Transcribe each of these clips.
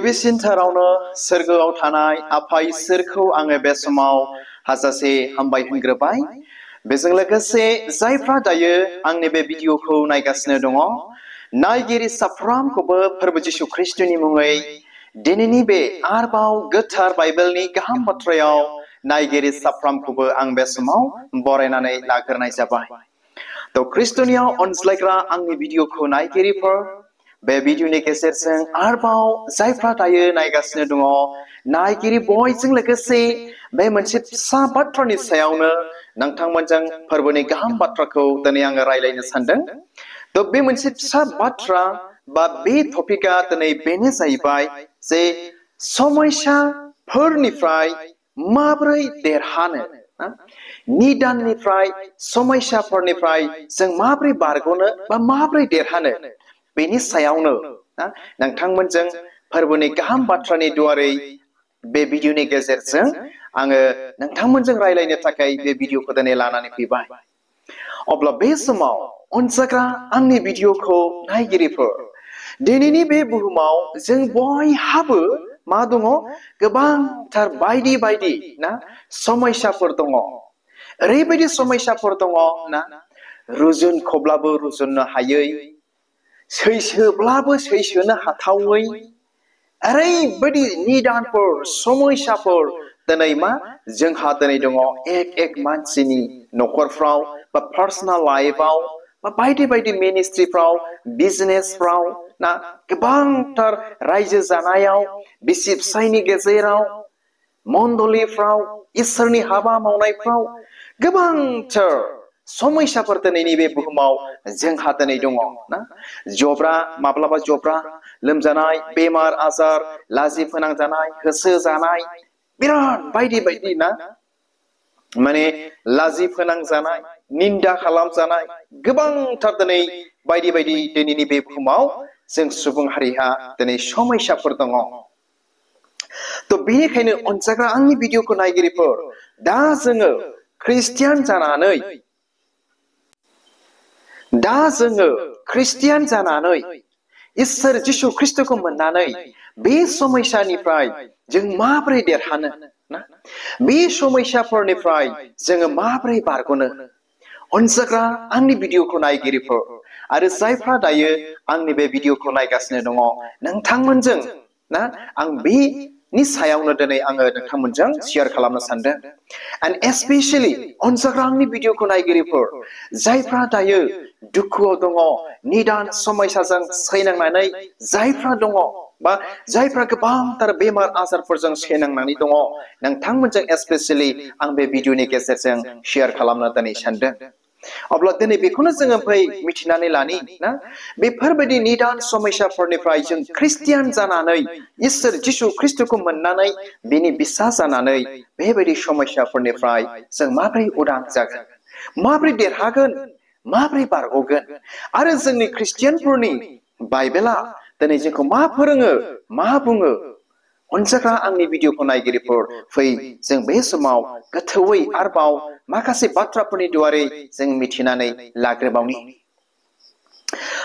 गिबिसिनथारावनो सोरगोआव थानाय आफा इसोरखौ आङो बे समाव हाजासे हामबाय होनग्रोबाय। बेजों लोगोसे जायफ्रा दायो आंनि बे भिडिअखौ नायगासिनो दङ, नायगिरि साफ्रोमखौबो फोरबो जिशु ख्रिस्टनि मुङै दिनैनि बे आरोबाव गोथार बाइबेलनि गाहाम बाथ्रायाव नायगिरि साफ्रोमखौबो आं बे समाव बरायनानै लाग्रोनाय जाबाय। थ' ख्रिस्टनियाव अनज्लायग्रा आंनि भिडिअखौ नायगिरिफोर, बे भिडिअनि गेजेरजों आरोबाव जायफ्रा दायो नायगासिनो दङ, नायगिरि बयजों लोगोसे बे मोनसे फिसा बाथ्रानि सायावनो नोंथांमोनजों फोरबोनि गाहाम बाथ्राखौ दिनै आङो रायलायनो सानदों। थ' बे मोनसे फिसा बाथ्रा बा बे टपिकआ दिनै बेनो जाहैबाय जे समयसाफोरनिफ्राय माबोरै देरहानो, निदाननिफ्राय समयसाफोरनिफ्राय जों माबोरै बारग'नो बा माबोरै देरहानो, बेनि सायावनो नोंथांमोनजों फोरबोनि गाहाम बाथ्रानि दुवारै बे भिडिअनि गेजेरजों आङो नोंथांमोनजों रायलायनो थाखाय बे भिडिअखौ दिनै लानानै फैबाय। अब्ला बे समाव अनजाग्रा आंनि भिडिअखौ नायगिरिफोर, दिनैनि बे बुहुमाव जों बयहाबो मा दङ? गोबांथार बायदि बायदि समयसाफोर दङ। ओरैबायदि समयसाफोर दङ ना, रुजुनखब्लाबो रुजुननो हायै, सैसोब्लाबो सैसोनो हाथावै, ओरैबायदि निदानफोर समयसाफोर दिनै जोंहा दिनै दङ एक मानसिनि न'खरफ्राव बा पार्सनेल लाइफआव बा बायदि बायदि मिनिस्ट्रिफ्राव, बिजनेसफ्राव गोबांथार रायजो जानायाव, बिसि फिसायनि गेजेराव, मण्डलिफ्राव, इसोरनि हाबा मावनायफ्राव गोबांथार समयसाफोर दिनैनि बे बुहुमाव जोंहा दिनै दङ ना। जब्रा, माब्लाबा जब्रा, लोमजानाय, बेमार आजार, लाजि फोनांजानाय, होसो जानाय, बिराद बायदि बायदि माने लाजि फोनांजानाय, निन्दा खालामजानाय, गोबांथार दिनै बायदि बायदि दिनैनि बे बुहुमाव जों सुबुं हारिहा दिनै समयसाफोर दङ। थ' बेनिखायनो अनजाग्रा आंनि भिडिअखौ नायगिरिफोर, दा जोङो ख्रिस्टियान जानानै इसोर जिशु ख्रिस्टखौ मोननानै बे समयसानिफ्राय जों माबोरै देरहानो, बे समयसाफोरनिफ्राय जोङो माबोरै बारग'नो, अनजाग्रा आंनि भिडिअखौ नायगिरिफोर आरो जायफ्रा दायो आंनि बे भिडिअखौ नायगासिनो दङ, नोंथांमोनजों आं बेनि सायावनो दिनै आङो नोंथांमोनजों शेयार खालामनो सानदों। एन्ड एस्पेसियेलि अनजाग्रा आंनि भिडिअखौ नायगिरिफोर, जायफ्रा दायो दुखुआव दङ, निदान समयसाजों सैनांनानै जायफ्रा दङ, बा जायफ्रा गोबांथार बेमार आजारफोरजों सैनांनानै दङ, नोंथांमोनजों एस्पेसियेलि आं बे भिडिअनि गेजेरजों शेयार खालामनो दिनै सानदों। अब्ला दिनै बेखौनो जोङो मिथिनानै लानि बेफोरबायदि निदान समयसाफोरनिफ्राय जों ख्रिस्टियान जानानै, इसोर जिशु ख्रिस्टखौ मोननानै बिनि बिसा जानानै बेबायदि समयसाफोरनिफ्राय जों माबोरै उदां जागोन, माबोरै देरहागोन, माबोरै बारग'गोन, आरो जोंनि ख्रिस्टियानफोरनि बाइबेला दिनै जोंखौ मा फोरोङो, मा बुङो। अनजाग्रा आंनि भिडिअखौ नायगिरिफोर, फै जों बे समाव गोथौयै आरोबाव माखासे बाथ्राफोरनि दुवारै जों मिथिनानै लाग्रोबावनि।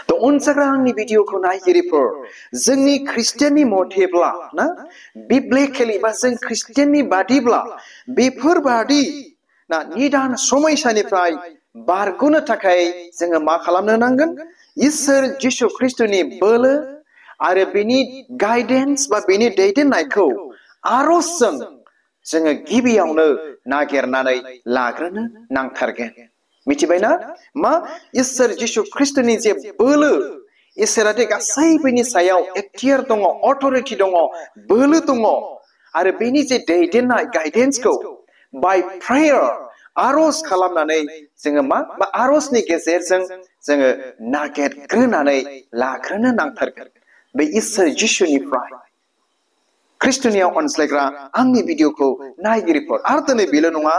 थ' अनजाग्रा आंनि भिडिअखौ नायगिरिफोर, जोंनि ख्रिस्टियाननि मथेब्ला बिब्लिकेलि बा जों ख्रिस्टियाननि बादिब्ला बेफोरबादि निदान समयसानिफ्राय बारग'नो थाखाय जोङो मा खालामनो नांगोन? इसोर जिशु ख्रिस्टनि बोलो आरो बेनि गाइडेन्स बा बेनि दैदेननायखौ आरजजों जोङो गिबियावनो नागिरनानै लाग्रोनो नांथारगोन। मिथिबायना? इसोर जिशु ख्रिस्टनि जे बोलो, इसोरा दे गासैबोनि सायाव एक्टियार दङ, अथरिटि दङ, बोलो दङ, आरो बेनि जे दैदेननाय गाइडेन्सखौ बाय प्रेयार, आरज खालामनानै जोङो आरजनि गेजेरजों जोङो नागिरग्रोनानै लाग्रोनो नांथारगोन बे इसोर जिशुनिफ्राय। ख्रिस्टनियाव अनज्लायग्रा आंनि भिडिअखौ नायगिरिफोर, आरो दिनै बेल' नङा,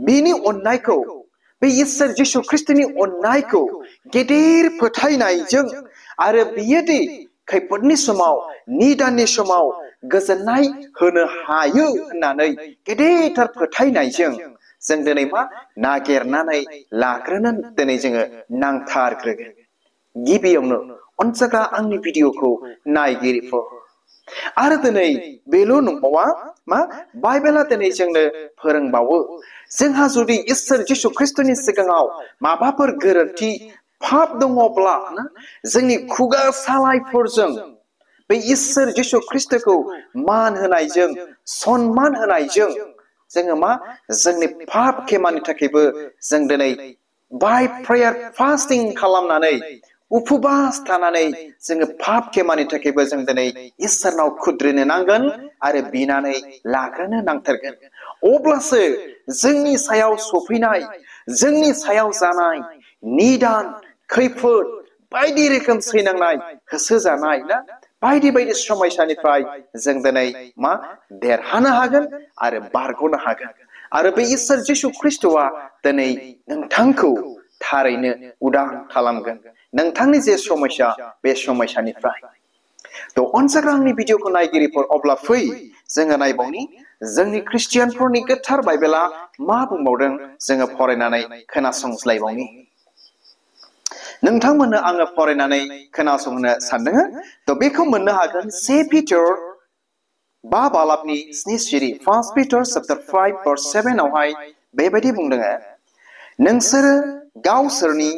बेनि अननायखौ, बे इसोर जिशु ख्रिस्टनि अननायखौ गेदेर फोथायनायजों, आरो बियो दि खैफोदनि समाव, निदाननि समाव गोजोननाय होनो हायो होननानै गेदेरथार फोथायनायजों जों दिनै नागिरनानै लाग्रोनो दिनै जोङो नांथारग्रोगोन। गिबियावनो अनजाग्रा आंनि भिडिअखौ नायगिरिफोर, आरो दिनै बेल' नंबावा मा बाइबेला दिनै जोंनो फोरोंबावो जोंहा जुदि इसोर जिसु ख्रिस्टनि सिगाङाव माबाफोर गोरोन्थि पाप दङब्ला जोंनि खुगा सालायफोरजों बे इसोर जिसु ख्रिस्टखौ मान होनायजों सन्मान होनायजों जोङो मा जोंनि पाप खेमानि थाखायबो जों दिनै बाय प्रेयार फास्टिं खालामनानै उपबास थानानै जोङो पाप खेमानि थाखायबो जों दिनै इसोरनाव खुद्रिनो नांगोन आरो बिनानै लाग्रोनो नांथारगोन अब्लासो जोंनि सायाव सफैनाय जोंनि सायाव जानाय निदान खैफोद बायदि रोखोम सैनांनाय होसोजानाय ना बायदि बायदि समयसानिफ्राय जों दिनै मा देरहानो हागोन आरो बारग'नो हागोन आरो बे इसोर जिसु ख्रिस्टआ दिनै नोंथांखौ थारैनो उदां खालामगोन नोंथांनि जे समयसा बे समयसानिफ्राय थ' अनजाग्रा आंनि भिडिअखौ नायगिरिफोर अब्ला फै जोङो नायबावनि जोंनि ख्रिस्टियानफोरनि गोथार बाइबेला मा बुंबावदों जोङो फरायनानै खोनासंज्लायबावनि नोंथांमोननो आङो फरायनानै खोनासंनो सानदों थ' बेखौ मोननो हागोन से पिटार बा बालाबनि 7 सिरि 1 पिटार चैप्टार 5 verse 7 आवहाय बेबायदि बुंदों नोंसोरो गावसोरनि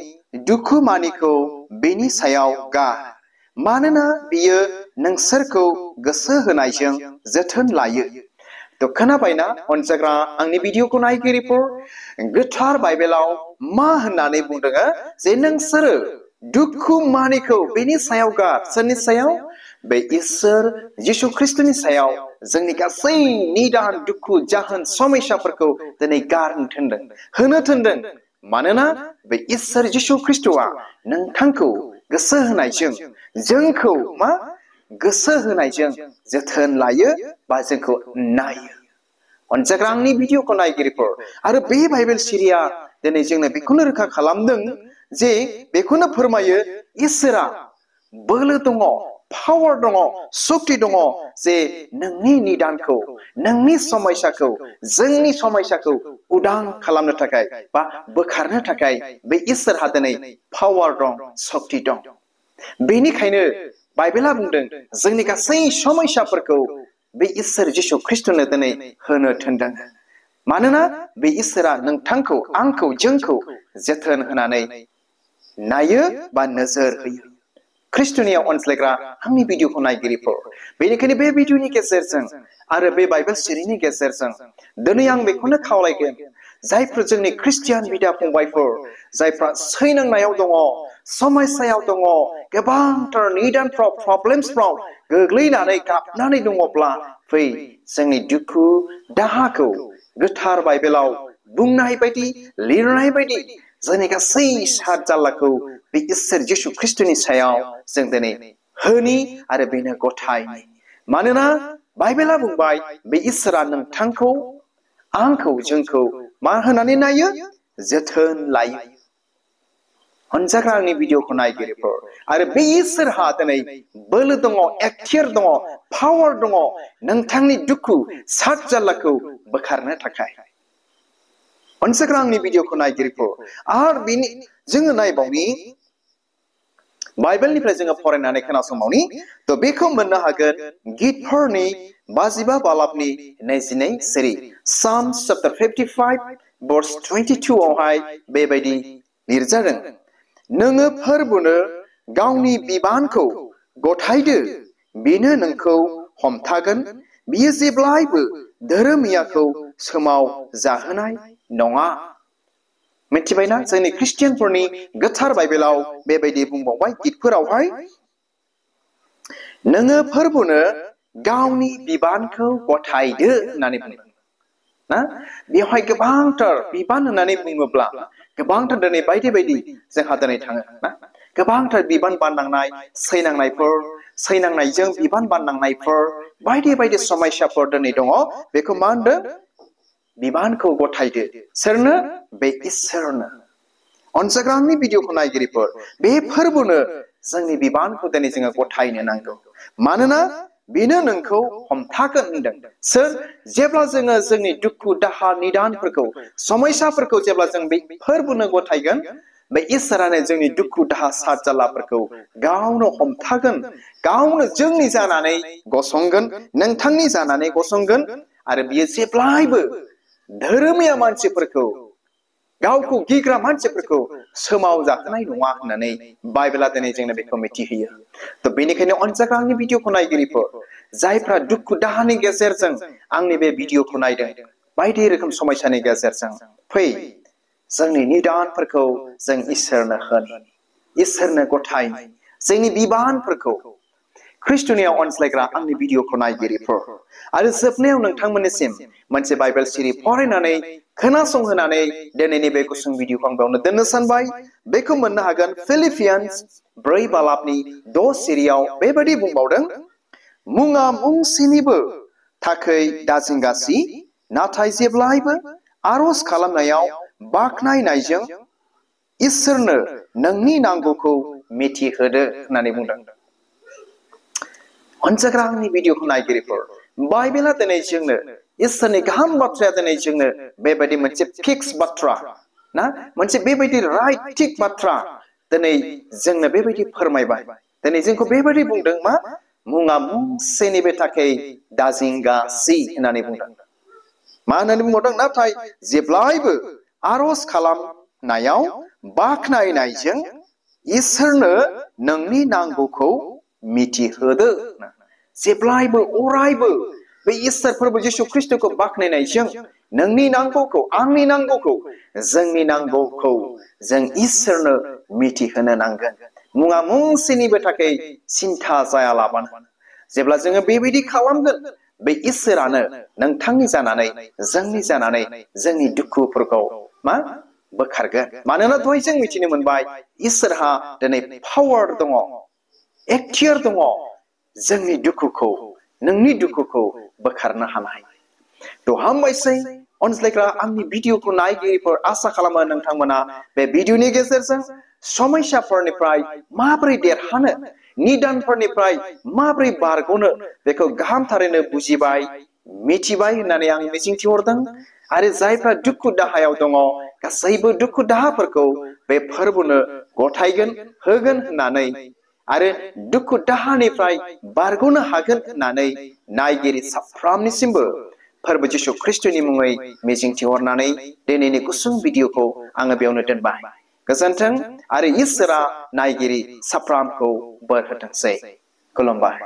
दुखु मानिखौ बेनि सायाव गार मानोना बियो नोंसोरखौ गोसो होनायजों जोथोन लायो थ' खोनाबायना अनजाग्रा आंनि भिडिअखौ नायगिरिफोर गोथार बाइबेलाव मा होननानै बुंदों जे नोंसोरो दुखु मानिखौ बेनि सायाव गार सोरनि सायाव बे इसोर जिसु ख्रिस्टनि सायाव जोंनि गासै निदान दुखु जाहोन समयसाफोरखौ दिनै गारनो थिनदों होनो थिनदों मानोना बे इसोर जिसु ख्रिस्टआ नोंथांखौ गोसो होनायजों जोंखौ मा गोसो होनायजों जोथोन लायो बा जोंखौ नायो अनजाग्रा आंनि भिडिअखौ नायगिरिफोर आरो बे बाइबेल सिरिया दिनै जोंनो बेखौनो रोखा खालामदों जे बेखौनो फोरमायो इसोरा बोलो दङ पावार दङ शक्ति दङ जे नोंनि निदानखौ नोंनि समयसाखौ जोंनि समयसाखौ उदां खालामनो थाखाय बा बोखारनो थाखाय बे इसोरहा दिनै पावार दं शक्ति दं बेनिखायनो बाइबेला बुंदों जोंनि गासै समयसाफोरखौ बे इसोर जिसु ख्रिस्टनो दिनै होनो थिनदों मानोना बे इसोरा नोंथांखौ आंखौ जोंखौ जोथोन होनानै नायो बा नोजोर होयो ख्रिस्टनियाव अनज्लायग्रा आंनि भिडिअखौ नायगिरिफोर बेनिखायनो बे भिडिअनि गेजेरजों आरो बे बाइबेल सिरिनि गेजेरजों दिनै आं बेखौनो खावलायगोन जायफोर जोंनि ख्रिस्टियान बिदा फंबायफोर जायफ्रा सैनांनायाव दङ समयसायाव दङ गोबांथार निदानफ्राव प्रब्लेम्सफ्राव गोग्लैनानै गाबनानै दङब्ला फै जोंनि दुखु दाहाखौ गोथार बाइबेलाव बुंनाय बायदि लिरनाय बायदि जोंनि गासै साद जाल्लाखौ बे इसोर जिसु ख्रिस्टनि सायाव जों दिनै होनि आरो बेनो गथायनि मानोना बाइबेला बुंबाय बे इसोरा नोंथांखौ आंखौ जोंखौ मा होनानै नायो जोथोन लायो अनजाग्रा आंनि भिडिअखौ नायगिरिफोर आरो बे इसोरहा दिनै बोलो दङ एक्टियार दङ पावार दङ नोंथांनि दुखु साद जाल्लाखौ बोखारनो थाखाय अनजाग्रा आंनि भिडिअखौ नायगिरिफोर आरो बेनि जोङो नायबावनि बाइबेलनिफ्राय जोङो फरायनानै खोनासंबावनि थ' बेखौ मोननो हागोन गितफोरनि 55 बालाबनि 22 सिरि Psalms chapter 55 verse 22 आवहाय बेबायदि लिरजादों नोङो फोरबुनो गावनि बिबानखौ गथायदो बेनो नोंखौ हमथागोन बियो जेब्लायबो धोरोमियाखौ सोमाव जाहोनाय नङा मिथिबायना जोंनि ख्रिस्टियानफोरनि गोथार बाइबेलाव बेबायदि बुंबावबाय गितफोरावहाय नोङो फोरबुनो गावनि बिबानखौ गथायदो होननानै बुंदों ना बेवहाय गोबांथार बिबान होननानै बुङोब्ला गोबांथार दिनै बायदि बायदि जोंहा दिनै थाङो ना गोबांथार बिबान बाननांनाय सैनांनायजों बिबान बाननांनायफोर बायदि बायदि समयसाफोर दिनै दङ बेखौ मा होनदों बिबानखौ गथायदो सोरनो बे इसोरनो अनजाग्रा आंनि भिडिअखौ नायगिरिफोर बे फोरबुनो जोंनि बिबानखौ दिनै जोङो गथायनो नांगौ मानोना बेनो नोंखौ हमथागोन होनदों सोर जेब्ला जोङो जोंनि दुखु दाहा निदानफोरखौ समयसाफोरखौ जेब्ला जों बे फोरबुनो गथायगोन बे इसोरानो जोंनि दुखु दाहा साजालाफोरखौ गावनो हमथागोन गावनो जोंनि जानानै गसंगोन नोंथांनि जानानै गसंगोन आरो बियो जेब्लायबो धोरोमिया मानसिफोरखौ गावखौ गिग्रा मानसिफोरखौ सोमावजाहोनाय नङा होननानै बाइबेला दिनै जोंनो बेखौ मिथिहोयो त' बेनिखायनो अनजाग्रा आंनि भिडिअखौ नायगिरिफोर जायफ्रा दुखु दाहानि गेजेरजों आंनि बे भिडिअखौ नायदों बायदि रोखोम समस्यानि गेजेरजों फै जोंनि निदानफोरखौ जों इसोरनो होनि इसोरनो गथाय जोंनि बिबानफोरखौ ख्रिस्टनियाव अनज्लायग्रा आंनि भिडिअखौ नायगिरिफोर आरो जोबनायाव नोंथांमोननिसिम मोनसे बाइबेल सिरि फरायनानै खोनासंहोनानै दिनैनि बे गुसुं भिडिअखौ आं बेयावनो दोननो सानबाय बेखौ मोननो हागोन फिलिपियान्स 4 बालाबनि 6 सिरियाव बेबायदि बुंबावदों मुङा मुंसेनिबो थाखै दाजिंगासि नाथाय जेब्लायबो आरज खालामनायाव बाख्नायनायजों इसोरनो नोंनि नांगौखौ मिथिहोदो होननानै बुंदों अनजाग्रा आंनि भिडिअखौ नायगिरिफोर बाइबेला दिनै जोंनो इसोरनि गाहाम बाथ्राया दिनै जोंनो बेबायदि मोनसे फिक्स बाथ्रा ना मोनसे बेबायदि राइट थिक बाथ्रा दिनै जोंनो बेबायदि फोरमायबाय दिनै जोंखौ बेबायदि बुंदों मा मुङा मुंसेनिबो थाखै दाजिंगासि होननानै बुंदों मा होननानै बुंबावदों नाथाय जेब्लायबो आरज खालामनायाव बाख्नायनायजों इसोरनो नोंनि नांगौखौ मिथिहोदो जेब्लायबो अरायबो बे इसोर फोरबो जिसु ख्रिस्टखौ बाख्नायनायजों नोंनि नांगौखौ आंनि नांगौखौ जोंनि नांगौखौ जों इसोरनो मिथिहोनो नांगोन मुङा मुंसेनिबो थाखै सिन्था जायालाबानो जेब्ला जोङो बेबायदि खालामगोन बे इसोरानो नोंथांनि जानानै जोंनि जानानै जोंनि दुखुफोरखौ मा बोखारगोन मानोना दहाय जों मिथिनो मोनबाय इसोरहा दिनै पावार दङ एक्टियार दङ जोंनि दुखुखौ नोंनि दुखुखौ बोखारनो हानाय थ' हामबायसै अनज्लायग्रा आंनि भिडिअखौ नायगिरिफोर आसा खालामो नोंथांमोना बे भिडिअनि गेजेरजों समस्याफोरनिफ्राय माबोरै देरहानो निदानफोरनिफ्राय माबोरै बारग'नो बेखौ गाहामथारैनो बुजिबाय मिथिबाय होननानै आं मिजिंथिहरदों आरो जायफ्रा दुखु दाहायाव दङ गासैबो दुखु दाहाफोरखौ बे फोरबोनो गथायगोन होगोन होननानै आरो दुखु दाहानिफ्राय बारग'नो हागोन होननानै नायगिरि साफ्रोमनिसिमबो फोरबो जिसु ख्रिस्टनि मुङै मिजिंथिहरनानै दिनैनि गुसुं भिडिअखौ आङो बेयावनो दोनबाय गोजोन्थों आरो इसोरा नायगिरि साफ्रोमखौ बोर होथोंसै खुलुमबाय